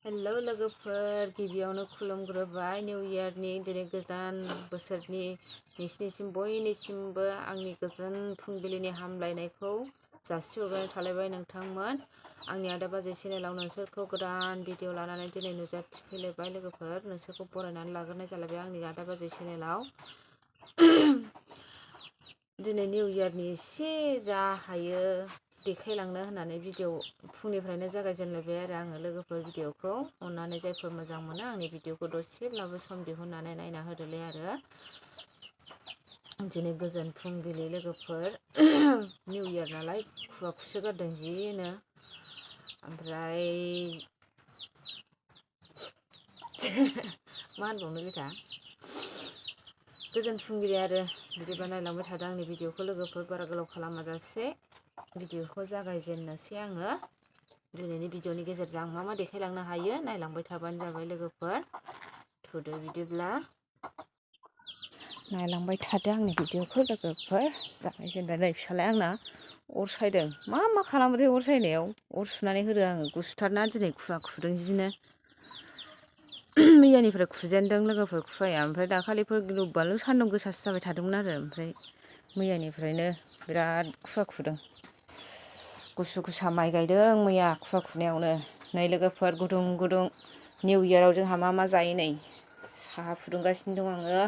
Hello लोगोफोर, गिबियावनो खुलुमग्रोबाय new इयारनि दिनै गोदान बोसोरनि नोंसिनिसिम बयनिसिमबो आंनि गोजोन फुंबिलिनि हामलायनायखौ जासिहरनाय थालायबाय नोंथांमोन। आंनि आदा बाजै चेनेलाव नोंसोरखौ गोदान भिडिअ लानानै दिनै नुजाथिफैलायबाय लोगोफोर। नोंसोरखौ बरायनानै लाग्रोनाय जालायबाय आंनि आदा बाजै चेनेलाव। दिनै निउ इयारनि एसे जा हायो देखायलांनो होननानै भिडिअ फुंनिफ्रायनो जागायजेनलायबाय आरो आङो लोगोफोर। भिडिअखौ अननानै जायफोर मोजां मोनो आंनि भिडिअखौ दसेब्लाबो सम दिहुननानै नायना होदोलाय आरो। दिनै गोजोन फुंबिलि लोगोफोर। निउ इयार नालाय खुवा खुसो गारदों जिनो। ओमफ्राय मा होनबावनो बेथा गोजोन फुंबिलि आरो बिदिबा नायलांबाय थादों आंनि भिडिअखौ लोगोफोर। बारा गोलाव खालामाजासे भिडिअखौ जागायजेननोसै आङो। दिनैनि भिडिअनि गेजेरजों आं मा मा देखायलांनो हायो नायलांबाय थाबानो जाबाय लोगोफोर। थुदो बिदिब्ला नायलांबाय थादो आंनि भिडिअखौ लोगोफोर। जागायजेनबाय। नै फिसालाया आंना अर सायदों। मा खालामोथाय अर सायनायाव? अर सुनानै होदो आङो। गुसुथारना दिनै खुवा खुदों जिनो। मैयानिफ्राय खुजेनदों लोगोफोर खुवाया। ओमफ्राय दाखालिफोर गिलु-बालु सान्दुं गोसासो जाबाय थादोंमोन आरो। ओमफ्राय मैयानिफ्रायनो बिराद खुवा खुदों। गुसु गुसा माइ गायदों मैया खुवा खुनायावनो। नै लोगोफोर गुदुं गुदुं निउ इयाराव जोंहा मा जायो नै। साहा फुदुंगासिनो दं आङो।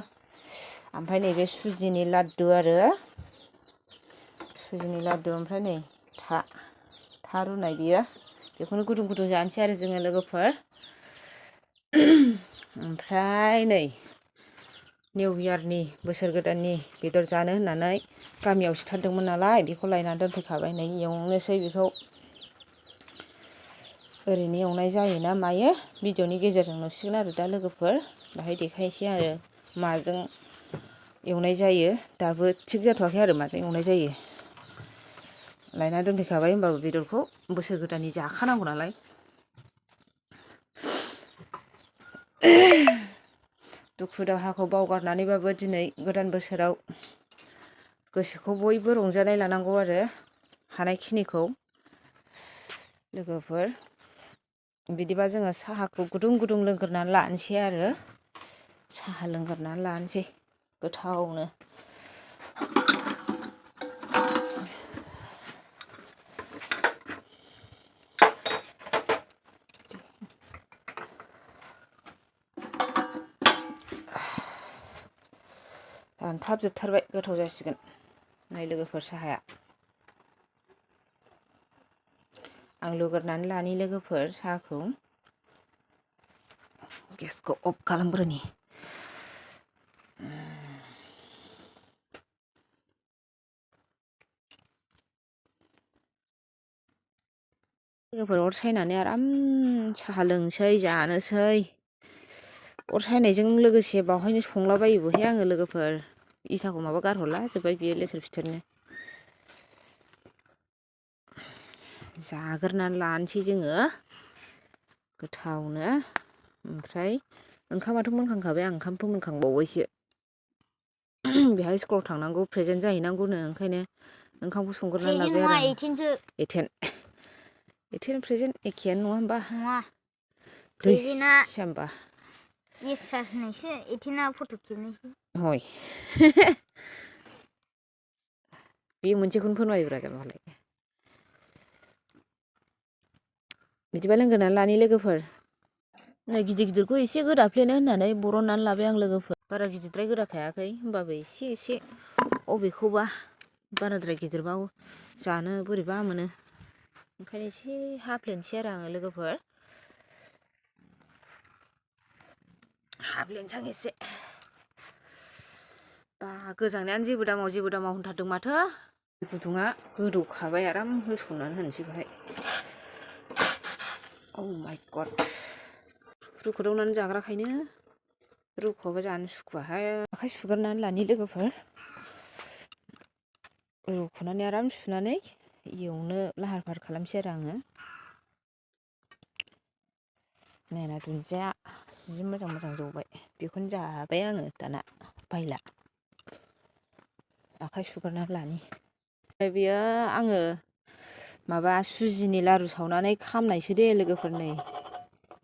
ओमफ्राय नैबे सुजिनि लाद्दु आरो। सुजिनि लाद्दु ओमफ्राय नै था रुनाय बियो। बेखौनो गुदुं गुदुं जानोसै आरो जोङो लोगोफोर। ओमफ्राय नै निउ इयारनि बोसोर गोदाननि बेदर जानो होननानै गामियाव सिथारदोंमोन नालाय बेखौ लायनानै दोनफैखाबाय। नै एवनोसै बेखौ। ओरैनो एवनाय जायो ना मायो भिडिअनि गेजेरजों नुसिगोन आरो दा लोगोफोर। बाहाय देखायनोसै आरो माजों एवनाय जायो। दाबो थिग जाथ'वाखै आरो माजों एवनाय जायो। लायना दोनफैखाबाय होमबाबो बेदरखौ बोसोर गोदाननि जाखानांगौ नालाय। दुखु दाहाखौ बावगारनानैबाबो दिनै गोदान बोसोराव गोसोखौ बयबो रंजानाय लानांगौ आरो हानायखिनिखौ लोगोफोर। बिदिबा जोङो साहाखौ गुदुं गुदुं लोंग्रोनानै लानोसै आरो। साहा लोंग्रोनानै लानोसै गोथावनो। रानथाब जोबथारबाय। गोथाव जासिगोन नै लोगोफोर साहाया। आं लुगोरनानै लानि लोगोफोर साहाखौ। गेसखौ अफ खालामग्रोनि। लोगोफोर अर सायनानै आराम साहा लोंसै जानोसै। अर सायनायजों लोगोसे बावहायनो संलाबायोबोहाय आङो लोगोफोर। इथाखौ माबा गारहरला जोब्बाय बियो लेथेर फिथेरनो। जाग्रोनानै लानोसै जोङो गोथावनो। ओमफ्राय ओंखामाथ' मोनखांखाबाय। आं ओंखाम फोमोनखांबावबायसो। बेहाय स्कुलाव थांनांगौ प्रेजेन्ट जाहैनांगौनो। ओंखायनो ओंखामखौ संग्रोनानै लाबाय आरो आं। 18 प्रेजेन्ट एखेयानो नङा होमबा? नङा। प्रेजेन्टआ होमबा इसार होननायसो 18आ फट' खेबनायसो। हय। बे मोनसेखौनो फोरमायोब्रा जाम्बालाय। बिदिबा लोंग्रोनानै लानि लोगोफोर। नै गिदिर गिदिरखौ एसे गोदाफ्लेनो होननानै बरननानै लाबाय आं लोगोफोर। बारा गिदिरद्राय गोदाखायाखै होमबाबो एसे अबेखौबा बाराद्राय गिदिरबा जानो बोरैबा मोनो। ओंखायनो एसे हाफ्लेनोसै आरो आङो लोगोफोर। हाफ्लेनोसै आं एसे। बा गोजांनायानो जेबो दामाव होनथारदों माथो। गुदुङा गोदौखाबाय आराम होसननानै होनोसै बेहाय। औ माइ गड। रुखुदावनानै जाग्राखायनो रुखुवाबा जानो सुखुवाहाय। आखाइ सुग्रोनानै लानि लोगोफोर। रुखुनानै आराम सुनानै एवनो लाहार फाहार खालामसै आरो आङो। नायना दुन्दिया जि मोजां जौबाय। बेखौनो जाबाय आङो दाना बायला। आखाइ सुग्रोनानै लानि। बेयो आङो माबा सुजिनि लारु सावनानै खामनायसो दे लोगोफोर नै।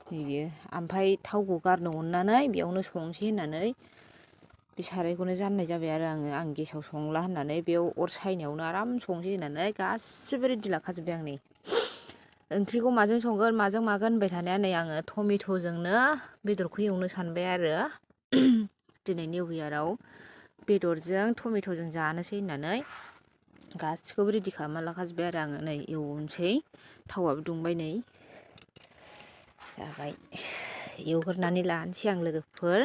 बियो ओमफ्राय थावखौ गारनो अननानै बेयावनो संसै होननानै बे सारायखौनो जाननाय जाबाय आरो आं गेसाव संला होननानै बेयाव अर सायनायावनो आराम संसै होननानै गासिबो रेडि लाखाजोब्बाय आं नै ओंख्रिखौ माजों संगोन माजों मागोन होनबाय थानाया नै आङो टमेट'जोंनो बेदरखौ एवनो सानबाय आरो दिनै निउ इयाराव बेदरजों टमेट'जों जानोसै होननानै गासिखौबो रेडि खालामना लाखाजोब्बाय आरो आङो नै एवनोसै थावाबो दुंबाय नै जाबाय एवग्रोनानै लानोसै आं लोगोफोर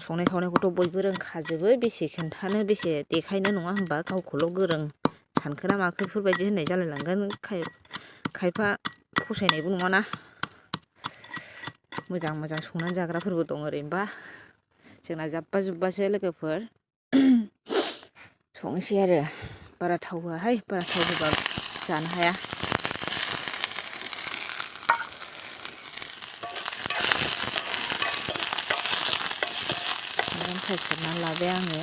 संनाय खावनायखौथ' बयबो रोंखाजोबो बेसे खोन्थानो बेसे देखायनो नङा होमबा गावखौल' गोरों सानखोना माखो बेफोरबायदि होननाय जालायलांगोन खायफा फसायनायबो नङाना मोजां संनानै जाग्राफोरबो दं ओरैनोबा जोंना जाब्बा जुब्बासो लोगोफोर संनोसै आरो बारा थाव होआहाय बारा थाव होबा जानो हाया फ्राय खालामनानै लाबाय आङो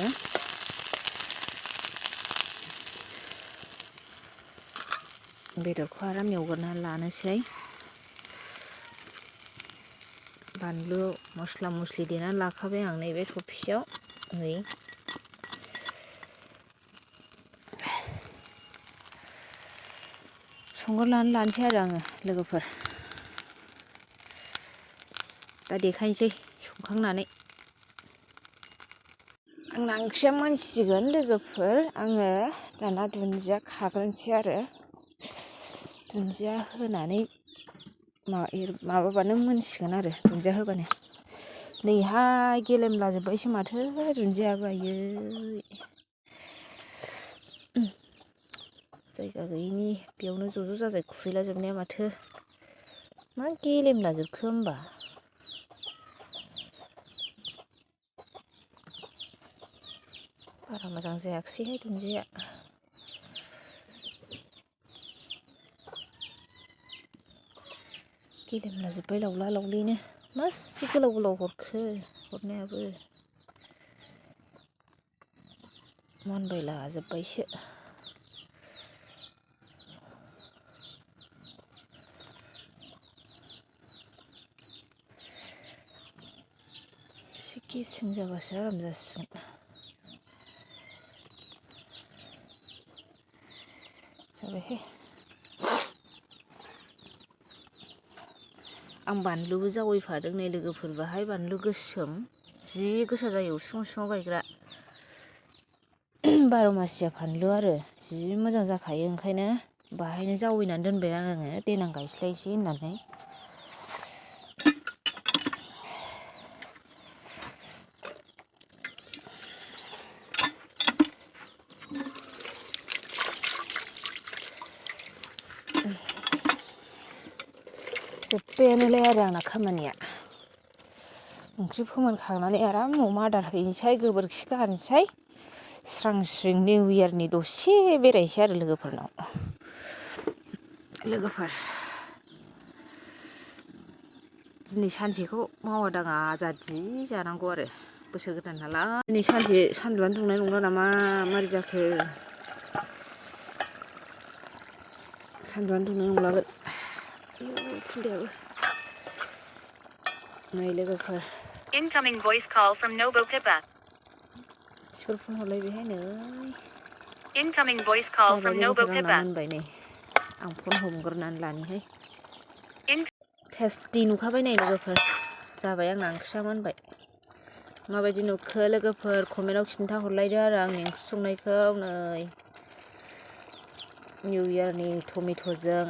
बेदरखौ आराम एवग्रोनानै लानोसै बानलु मस्ला मस्लि देनानै लाखाबाय आं नैबे थफसियाव नै संग्रोनानै लानोसै आरो आङो लोगोफोर दा देखायनोसै संखांनानै आंना ओंख्रिया मोनसिगोन लोगोफोर आङो दाना दुन्दिया खाग्रोनोसै आरो दुन्दिया होनानै माबाबानो मोनसिगोन आरो दुन्दिया होबानो नैहाय गेलेमला जोब्बायसो माथो दुन्दियाबो आयै जायगा गैयिनि बेयावनो ज' जाजाय खुबैला जोबनाया माथो मा गेलेमला जोबखो होमबा बारा मोजां जायाखिसैहाय दुन्दिया गेलेमला जोब्बाय लावला लावलिनो मासि गोलाव हरखो हरनायाबो मोनबायला जोब्बायसो एसे गेसें जाबासो आराम जासिगोन जाबायहाय आं बानलुबो जावैफादों नै लोगोफोर बाहाय बानलु गोसोम जि गोसा जायो उसुङाव गायग्रा 12 मासिया फानलु आरो जि मोजां जाखायो ओंखायनो बाहायनो जावैनानै दोनबाय आङो देनां गायस्लायसै होननानै जोब्बायानोलाय आरो आंना खामानिया ओंख्रि फोमोनखांनानै आराम अमा आदार हैनोसै गोबोरखि गारनोसै स्रां स्रिं निउ इयारनि दसे बेरायनोसै आरो लोगोफोर दिनै सानसेखौ मावा दाङा आजादि जानांगौ आरो बोसोर गोदान नालाय दिनै सानसे सान्दुंआनो दुंनाय नंला नामा मारै जाखो सान्दुंआनो दुंनाय नंलाबो खुन्दायाबो नै लोगोफोर Incoming voice call from Nobo Pippa. सिफोर फन हरलायबायहाय नै Incoming voice call जाबाय from Nobo लोगोफोर आंना Pippa. मोनबाय नै आं फन हमग्रोनानै लानिहाय टेस्टि नुखाबाय नै लोगोफोर जाबाय आंना ओंख्रिया मोनबाय माबायदि नुखो लोगोफोर कमेन्टआव खिन्थाहरलायदो आरो आंनि ओंख्रि संनायखौ नै निउ इयारनि टमेट'जों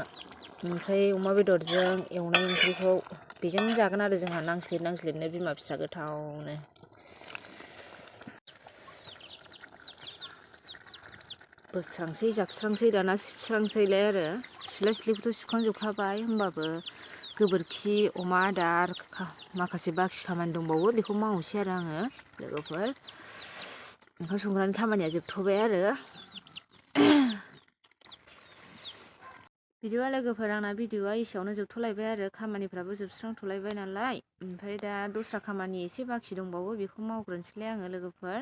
ओमफ्राय अमा बेदरजों एवनाय ओंख्रिखौ बेजों जागोन आरो जोंहा नांस्लिदनो बिमा फिसा गोथावनो बोस्रांसै जाबस्रांसै दाना सिबस्रांसैलाय आरो सिला सिलिखौथ' सिबखांजोबखाबाय होमबाबो गोबोरखि अमा आदार माखासे बाखि खामानि दंबावो बेखौ मावनोसै आरो आङो लोगोफोर ओंखाम संग्रानि खामानिया जोबथ'बाय आरो बिदिबा लोगोफोर आंना भिडिअआ एसेयावनो जोबथ'लायबाय आरो खामानिफ्राबो जोबस्रांथ'लायबाय नालाय ओमफ्राय दा दस्रा खामानि एसे बाखि दंबावो बेखौ मावग्रोनोसैलाय आङो लोगोफोर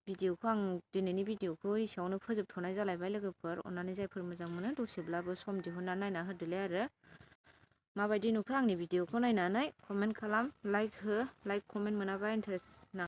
भिडिअखौ आं दिनैनि भिडिअखौ एसेयावनो फोजोबथ'नाय जालायबाय लोगोफोर अननानै जायफोर मोजां मोनो दसेब्लाबो सम दिहुननानै नायना होदोलाय आरो माबायदि नुखो आंनि भिडिअखौ नायनानै कमेन्ट खालाम, लाइक हो, लाइक कमेन्ट मोनाबा इन्टारेस्ट